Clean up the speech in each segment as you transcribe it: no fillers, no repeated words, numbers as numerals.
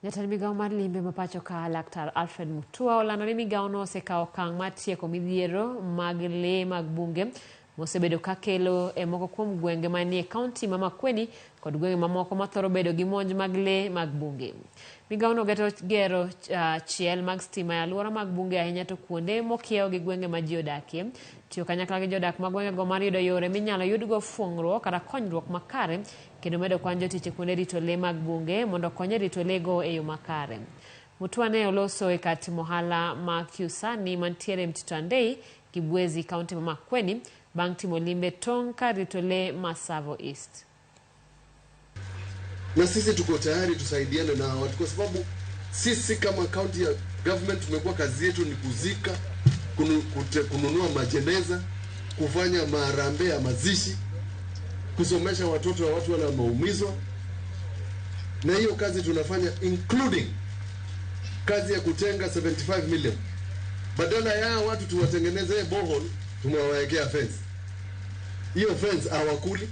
Jatend migao mar limbe ma pacho ka Laktar Alfred Mutua olando ni migaono osekawo okang' mar tieko midhiero mag lee mag bunge mosebedo kakelo e moko kuom gwenge manie kaunti ma Makueni kod gwenge mamoko mathoro bedo gi monj mag lee mag bunge. Migaono geto gero chiel mag stima e alwora mag bunge ahinya to kuonde mokiewo gi gwenge ma ji odakie. Tiyo kanyakla gi jodak ma gwengego mar yudo yore minyalo yudgo fuong'ruok kata konyruok makare kendo medo kwan jotich e kuonde rito lee mag bunge mondo okony e rito lee go e yo makare. Mutua ne oloso e kar timo ohala ma Kiusani mantiere Mtito Andei, Kibwezi, kaunti ma Makueni bang' timo limbe tong' kar rito lee ma Tsavo East. Na sisi tuko tayari tusaidiane na watu, kwa sababu sisi kama county ya government tumekuwa kazi yetu ni kuzika, kununua majeneza, kufanya maharambee ya mazishi, kusomesha watoto wa watu wale wameumizwa, na hiyo kazi tunafanya including kazi ya kutenga 75 million. Badala ya watu tuwatengenezee borehole, tumewawekea fence. Hiyo fence hawakuli.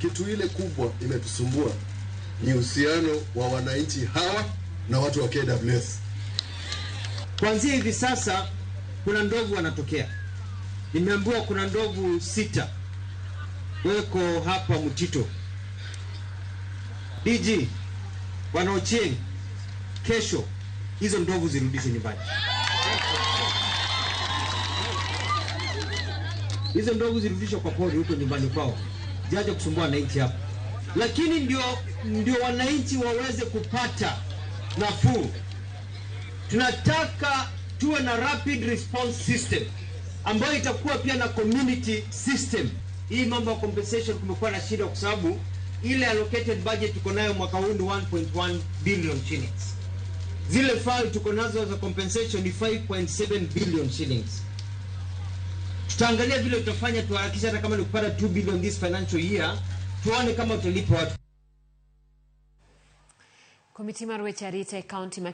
Kitu ile kubwa imetusumbua ni uhusiano wa wananchi hawa na watu wa KWS. Kuanzia hivi sasa kuna ndovu wanatokea. Nimeambiwa kuna ndovu 6 weko hapa Mtito. DG Bwana Ochieng, kesho hizo ndovu zirudishwe nyumbani. Hizo ndovu zirudishwe kwa pori huko nyumbani kwao. Ziache kusumbua wananchi hapa. Lakini ndio wananchi waweze kupata nafuu. Tunataka tuwe na rapid response system ambayo itakuwa pia na community system. Hii mambo ya compensation kumekuwa na shida kwa sababu ile allocated budget tuko nayo mwaka huu ni 1.1 billion shillings. Zile file tuko nazo za compensation ni 5.7 billion shillings. Tutaangalia vile tutafanya tuhakikishe hata kama ni kupata 2 billion this financial year, tuone kama tutalipa watu. Komiti mar weche arita e kaunti ma